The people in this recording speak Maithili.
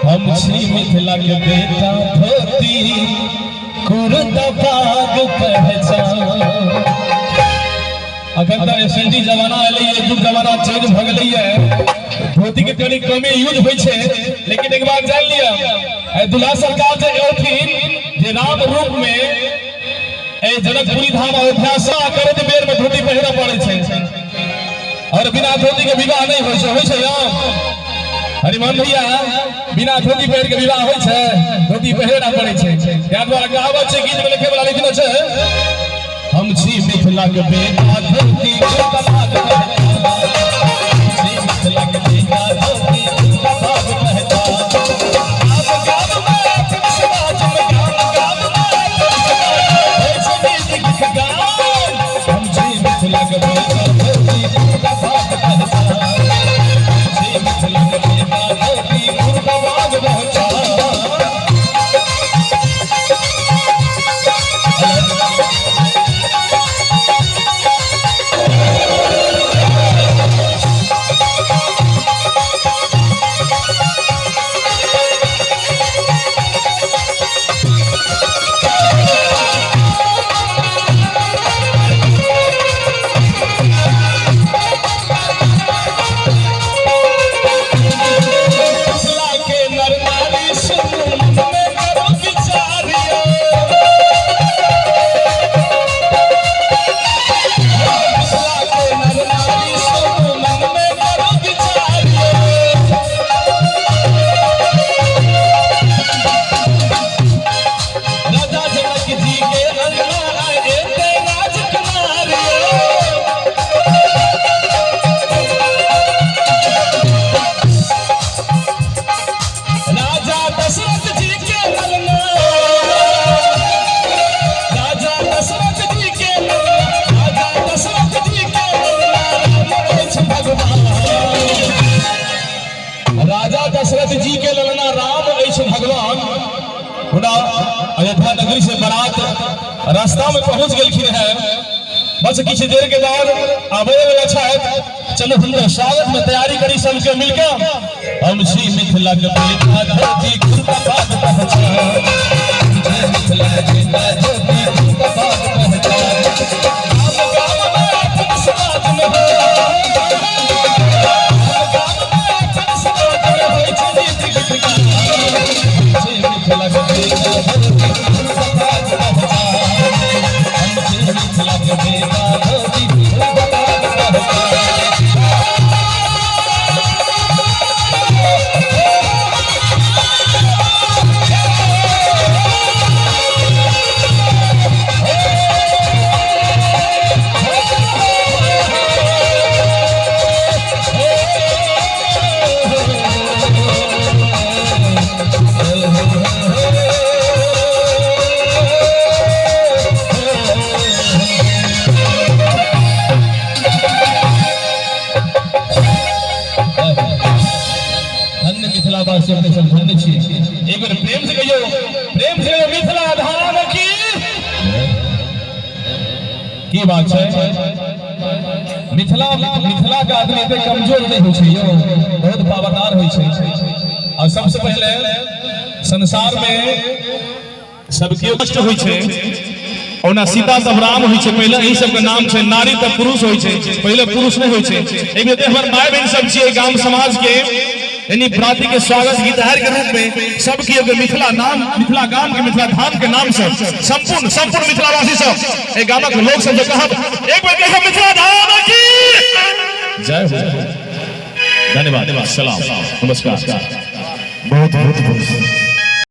हम छी मिथिला के बेटा, धोती कुर्ता पाग पहचान। अखन तऽ एसएनडी जमाना एलै, युग जमाना चेंज भऽ गेलैए, धोती के कनि कमे यूज होइ छै। लेकिन एक बात जानि लिअ, एहि दुल्हा सरकार जे औथिन, जे राम रूप में एहि जनकपुरी धाम अयोध्या से करैत बेर में धोती पहिरऽ पड़ै छै और बिना धोती के विवाह नहीं होइ छै। होइ छै यौ हरिमोहन भैया? बिना धोती पहिर के विवाह होइ छै? धोती पहिरना पड़ै छै। ताहि दुआरे कहावत छै, गीत में लिखे वाला लिखने छै, हम छी मिथिला के बेटा, धोती कुर्ता पाग पहचान। छी मिथिला के बेटा, धोती कुर्ता पाग पहचान। गाम गाम मैथिल समाज में, गाम गाम मैथिल समाज में होइ छै गीत गीत गान। हम छी मिथिला के बेटा, धोती कुर्ता पाग पहचान। छी मिथिला के बेटा, धोती कुर्ता पाग पहचान। मिथिला के नर नारी सुनू, मन में करो विचारियो। मिथिला के नर नारी सुनू, मन में करो विचारियो। राजा जनक जी के अंगना आए एते राजकुमारियो। राजा दशरथ जी के ललना, राजा दशरथ जी के ललना, राजा दशरथ जी के ललना राम अछि भगवान। राजा दशरथ जी के ललना राम अछि भगवान। हुनका अयोध्या नगरी से बारात रास्ता में पहुंच गेलखिन है, बस किछु देर के बाद आबे वाला छथि। चलू, हुनकर स्वागत में तैयारी करी सबके मिलकर। हम छी मिथिला के बेटा, धोती कुर्ता पाग पहचान। छी मिथिला के बेटा, धोती कुर्ता पाग पहचान। गाम गाम मैथिल समाज में हो, गाम गाम मैथिल समाज में होइ छै गीत गीत गान। छी मिथिला के बेटा, धोती कुर्ता पाग पहचान। हम छी मिथिला के बेटा, धोती कुर्ता पाग पहचान। धन्य मिथिलावासी, अपने सब धन्य छी। एक बेर प्रेम से कहियो, प्रेम से कहियो, मिथिला धाम की। की बात छै? मिथिला, मिथिला के आदमी एते कमजोर नहीं होइ छै यौ, बहुत पावरदार होइ छै। और सबसे पहले संसार में सबके कष्ट होइ छै। ओना सीता तब राम होइ छै, पहिले एहि सबके नाम छै। नारी तब पुरुष होइ छै, पहिले पुरुष नहि होइ छै। एक बेर हमर माय बहन सब छियै गाम समाज के, यानी बराती के स्वागत गीतहार के रूप में सब केओ के मिथिला नाम, मिथिला गाम के, मिथिला धाम के नाम से संपूर्ण संपूर्ण मिथिलावासी सब, एहि गामक लोक सब जे कहब, एक बेर कहब, मिथिला धाम की जय हो। धन्यवाद, सलाम, नमस्कार। बहुत बहुत बहुत।